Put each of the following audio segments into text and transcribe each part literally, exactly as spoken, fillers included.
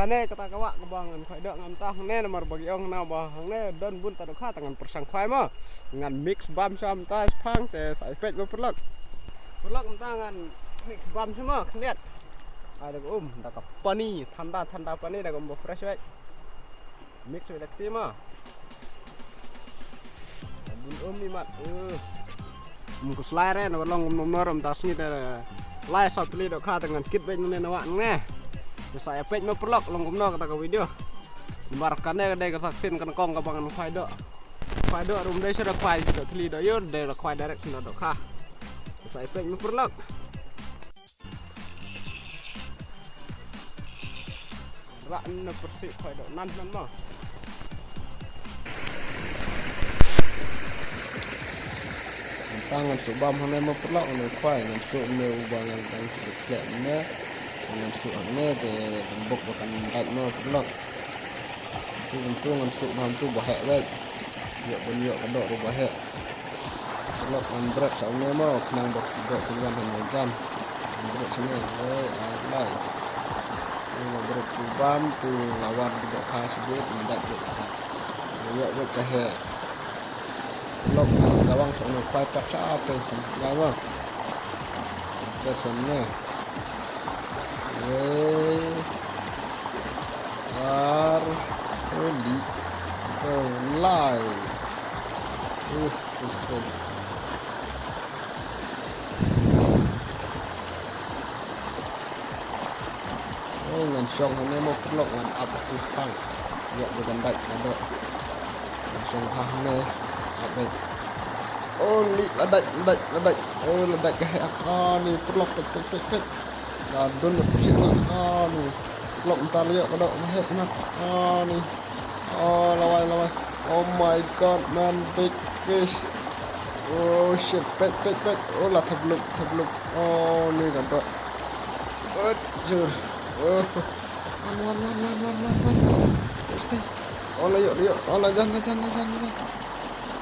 Kane kata ka wah kaba ngan khwai doh nga mynta hangne namar ba ki ong na ba hangne don bun ta dohkha, te ngan pyrshang khwai mo. Ngan mix bam sha mynta shaphang te sa ïa peit mo paralok. Paralok mynta ngan mix bam sha mo khyndiat. Ai da ka um da ka pani thanda thanda pani da ka um ba fresh wei. Mix wei da kti mo. Bun um i mat. Uh. Mung ko slai re na long um nom nor um ta sngi te. Lai sop li dohkha te ngan kit beit nne na wah nne. Te sa ïa peit mo paralok long kumno kata ka video. Namar kane ka dei ka sak sien ka nyngkong kaba ngan khwai doh. Khwai doh ruh ym dei shuh da khwai doh thli doh ïur, dei da khwai direct sien dohkha. Te sa ïa peit mo paralok. Rah na pyrshah khwai doh nan nan mo. Mynta ngan shu bam hangne mo paralok, ngan khwai, ngan shu ne uba ngan kan shu khleh ne. Ngan shu hangne te ngan bok ba kan dait mo paralok. Tu ngan tu ngan shu bam tu ba heh beit. Ïoh ban ïoh ka doh ruh ba heh. Paralok ngan bret sa hangne mo, khnang ba doh pynwan hangne jan. Ngan bret sa hangne, wei, ar, lai. Ngan bret tu bam, tu lawan tu dohkha shibit, ngan dait beit. Ïoh beit ka heh. Paralok ngan kawang sa hangne, khwai pat sa te, lai mo. Bret sa hangne. Wei. Ar. Li. Lai. Uh, este. Oh, ngan shong hangne mo paralok ngan ap u tang. Ïa ba kan dait ka doh. Ngan shong hangne. Ap beit. Oh, li la dait, la dait, la dait. Oh, la dait ka heh. Ah, ni paralok peit, peit, peit, peit. La dun na pyrshah na. Ah, ni. Paralok mynta la ïoh ka doh ba heh na. Ah, ni. Oh, lawai, lawai. Oh my God, man, big fish. Oh shit, peit, peit, peit. Oh, la thabluk, thabluk. Oh, ni ka doh. Oh, jur. Oh. Wan, wan, wan. Pasti. Oh, la ïoh, la ïoh. Oh, la jan, la jan, la jan, la jan.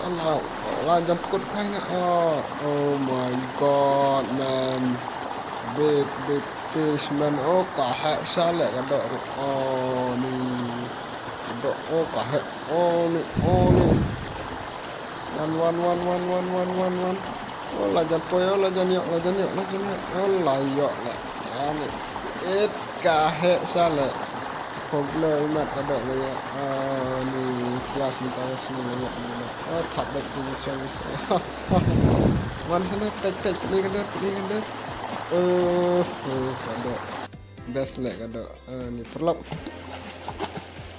Oh, la, oh, la jan pkut kai na. Oh, oh my God, man. Big, big fish, man. Oh, ka heh shaleh ka doh ruh. Oh, ni. Ka doh, oh, ka heh. Oh, ni, oh, ni. Wan, wan, wan. Oh, la jan poi, oh, la jan ïoh, la jan ïoh, la jan ïoh. Oh, la ïoh, la. Ani. It ka heh shaleh. Pok lo i mat ka doh la ïoh. Ah, ni kias ni tawas ni la ïoh ni la. Oh, thap bad ni chong. Wan sana, pek, pek, ni ka doh, ni ka doh. Oh, oh, ka doh. Best leh ka doh. Ah, ni paralok.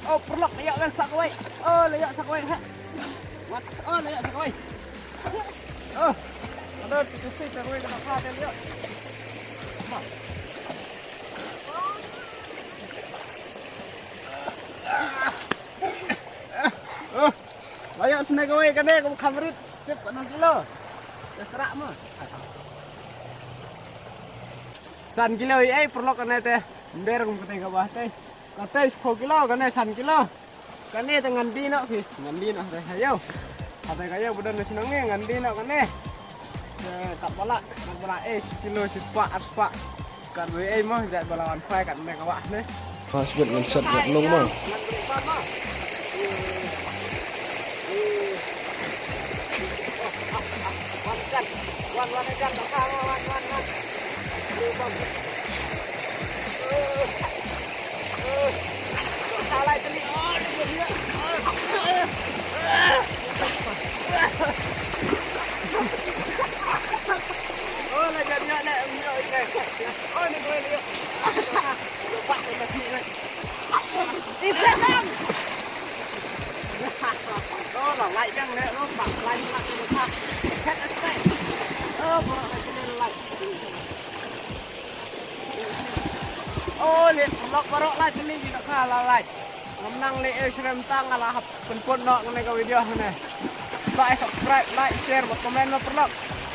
Oh, paralok, la ïoh kan sa kawei. Oh, la ïoh sa kawei, ha. Wat, oh, la ïoh sa kawei. Oh. Aduh, tu tu sa kawei ka doh ka la ïoh. Oh. La ïoh sne kawei kane ka kham rit. Tip kano kilo. Te srah mo. San kilo i ei paralok kane te. Nder kum kate ka bah te. Kate shiphew kilo kane san kilo. Kane te ngan die noh phi. Ngan die noh te ha ïew. Kate ka ïew ba don na shnong ngi ngan die noh kane. Te kat ba lah, kat ba lah eh shi kilo shi spah ar spah. Kat ba ei mo jait ba la wan phai kat ne ka wah ne. Mas bet ngan shat ngat nong mo. Oh, leh paralok baroh la kane ki dohkha la like. Ngam nang leh eh shrem tang la hap pynpot noh kane ka video kane. Like, subscribe, like, share bad comment mo paralok.